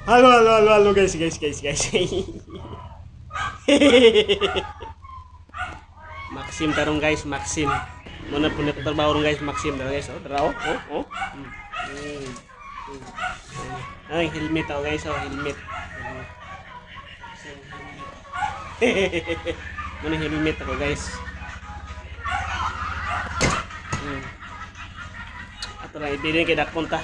Hello, hello, hello, hello, guys, guys, guys, guys. Maxim tarong, guys, Maxim. Muna po na trabaho ron, guys, Maxim tarong, guys. Oh, tara oh, oh, oh. Ay, helmet ako, guys, oh, helmet. Helmet. Maxim, helmet. Muna helmet ako, guys. Ato lang ibilin kay dakpon ta.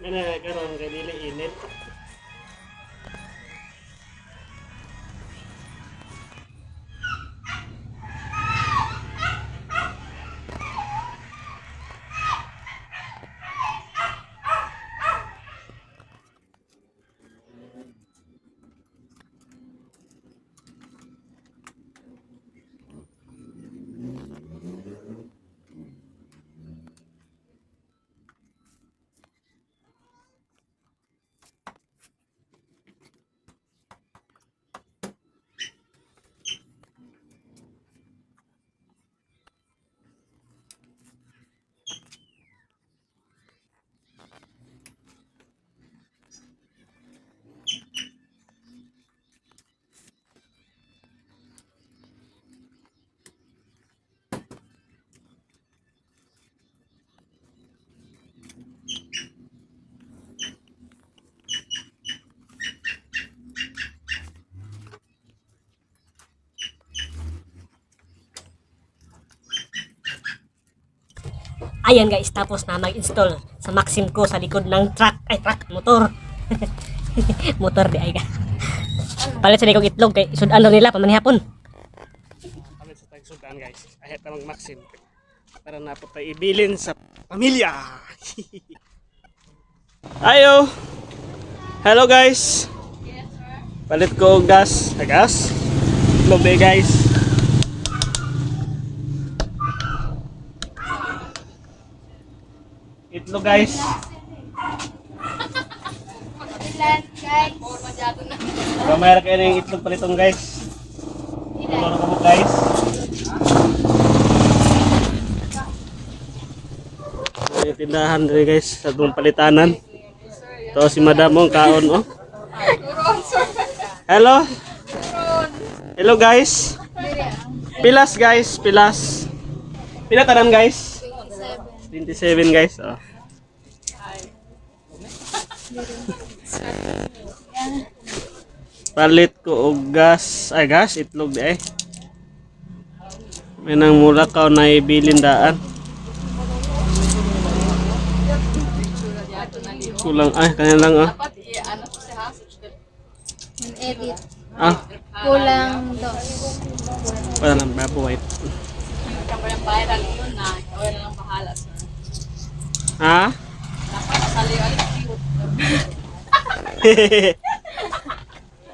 Ano karon kay dili init. Ayan guys, tapos na mag-install sa Maxim ko sa likod ng truck. Ay, truck, motor. Motor di ay ka. Palit sa likod itlog kay sudan daw nila pamanihapon. Palit sa tagsudan, guys. Ay tamang Maxim. Para na po tayo ibilin sa pamilya. Ayo. Hello, guys. Palit ko og gas. Ah, gas. Itlog eh, guys. Itlog, guys. Ilan, guys? Kamay ra kayo ng itlog palitong, guys. Tulo na kamo, guys. Yung tindahan rin, guys, sa itong palitanan. Ito si madam oh, kaon oh. Hello. Hello, guys. Pilas, guys, pilas. Pila tanan, guys? 27, guys. Oh. Palit ko og gas, ay gas, itlog di ay. May nang mula ka na ibilin daan. Kulang ay kanya lang ah. Edit. Ah, Kulang dos. para lang babo white. Viral yun na. Ikaw na lang bahala, sir. Ha? Dapat saliw ay cute.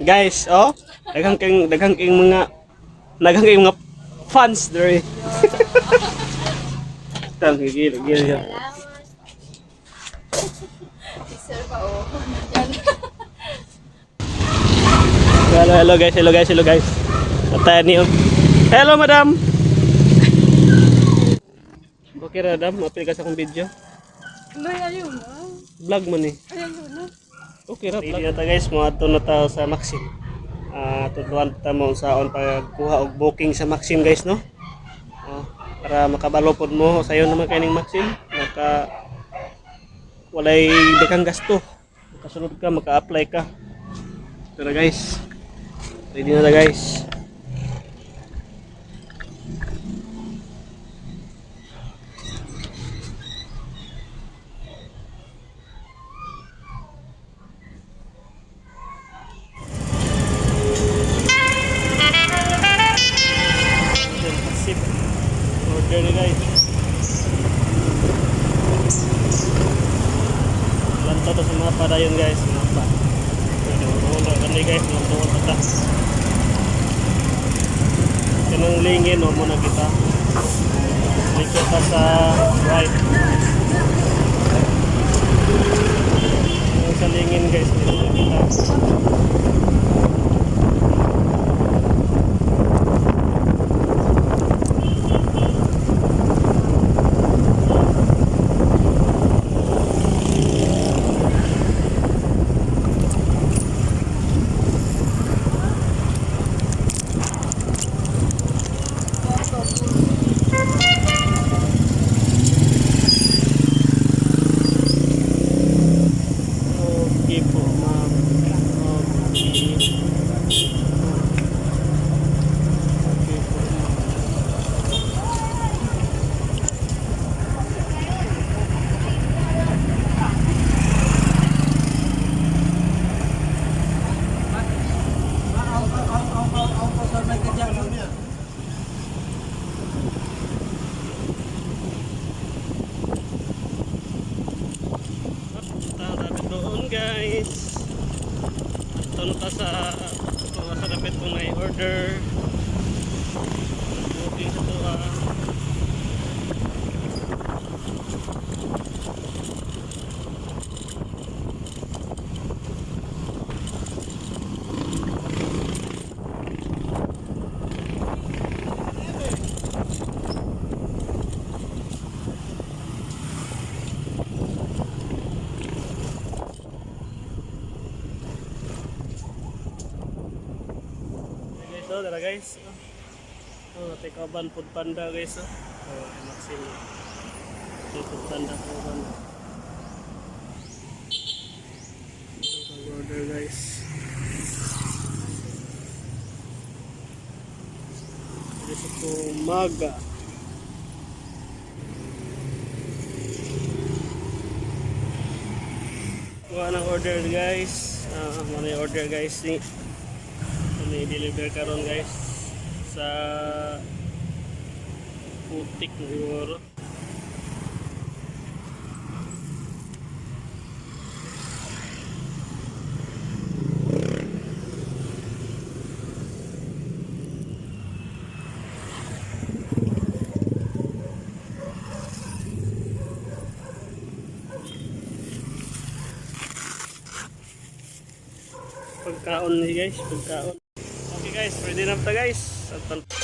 Guys, oh, daghang kayong mga fans dere. Tang gigil gigil. Si sir pa, oh. Yan. Hello, hello guys, hello guys, hello guys. Patayan niyo. Hello, madam. Okay ra, madam, mapil ka sa akong video. Vlog man eh. Okay ra, vlog. na ta, guys, moadto na ta sa Maxim. Ah, tudluan ta mo unsaon pagkuha og booking sa Maxim, guys, no? Oh, para makabalo pod mo sayo naman kay ning Maxim, maka walay daghang gasto. Makasulod ka, maka-apply ka. Tara, guys. Ready na ta, guys. Sip. Order na, guys. Lantaw to sa mapa dayon, guys, mapa. Pwede mo kani, guys. Guys, tuon ta. Kanang lingin no mo na kita. Likod ta sa right. Yung sa lingin guys, dito na kita. Okay po, ma'am. Okay. Okay po, ma'am. Punta dapat doon guys. Ato na ta sa kung sa dapat kung may order. Booking sa tuwa. Guys, oh, tara guys. Oh, take oban food panda guys. Oh, oh Maxim. Ito food panda po ban. Ito order guys. Dito sa Tumaga. Kuha ng order guys. Ah, ano yung order guys ni ano i-deliver karon guys sa putik na siguro. Pagkaon ni guys, pagkaon. Okay guys, ready na ta guys. At